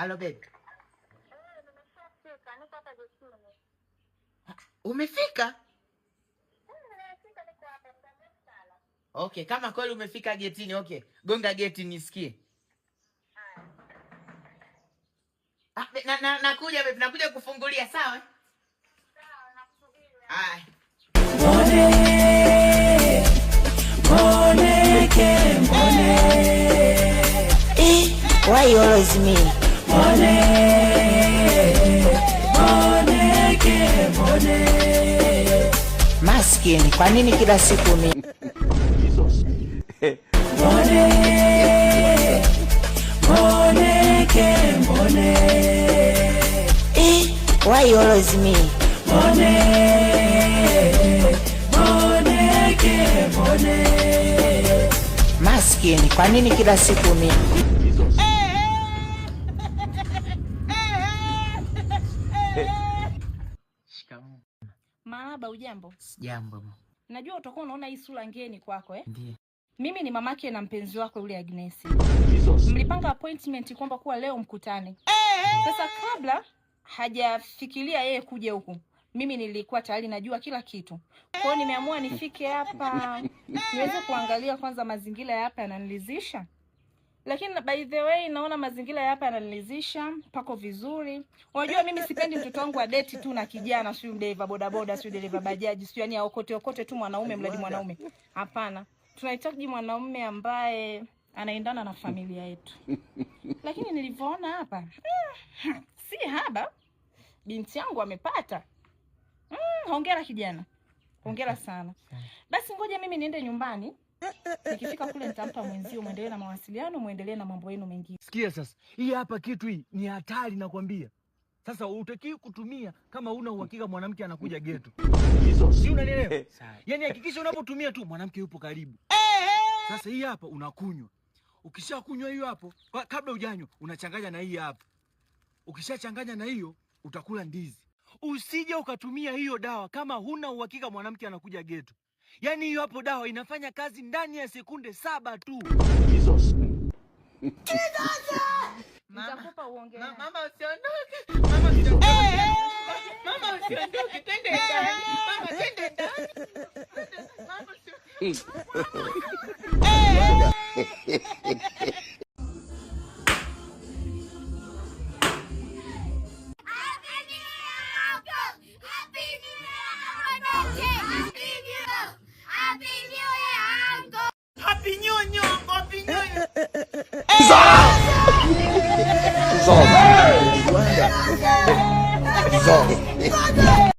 Halo baby. Umefika? Okay, kama kweli umefika getini, okay. Gonga geti nisikie. Ah, nakuja baby, nakuja kufungulia, sawa? Sawa, Eh, why always me? Maskini, kwa nini kila siku mimi? Eh, why always me? Maskini, kwa nini kila siku mimi? Shikamoo. Marahaba, ujambo? Sijambo. Najua utakuwa unaona hii sura ngeni kwako eh? Ndiyo. Mimi ni mamake na mpenzi wako yule Agnes. Mlipanga appointment kwamba kuwa leo mkutane. Sasa kabla hajafikiria yeye kuja huku, mimi nilikuwa tayari najua kila kitu. Kwa hiyo nimeamua nifike hapa niweze kuangalia kwanza mazingira ya hapa yananiridhisha. Lakini by the way naona mazingira ya hapa yananiridhisha, pako vizuri. Unajua mimi sipendi mtoto wangu adeti tu na kijana, sio dereva bodaboda, sio dereva bajaji, sio yani aokote okote tu mwanaume mradi mwanaume. Hapana. Tunahitaji mwanaume ambaye anaendana na familia yetu. Lakini nilivyoona hapa, si haba. Binti yangu amepata. Hongera kijana. Hongera sana. Basi ngoja mimi niende nyumbani. Nikifika kule nitampa mwenzio, muendelee na mawasiliano, muendelee na mambo yenu mengine. Sikia sasa, hii hapa kitu hii ni hatari nakwambia. Sasa hutakiwi kutumia kama una uhakika mwanamke anakuja geto. Si unanielewa? Yaani hakikisha unapotumia tu mwanamke yupo karibu. Sasa hii hapa unakunywa. Ukishakunywa hiyo hapo, kabla hujanywa unachanganya na hii hapa. Ukishachanganya na hiyo utakula ndizi. Usije ukatumia hiyo dawa kama huna uhakika mwanamke anakuja geto. Yaani hiyo hapo dawa inafanya kazi ndani ya sekunde 7 tu. Nitakupa uongee. Mama usiondoke. Mama usiondoke. Mama usiondoke, twende ndani. Mama twende ndani. Mama usiondoke. Happy New Year, Happy New Year. Dissolve.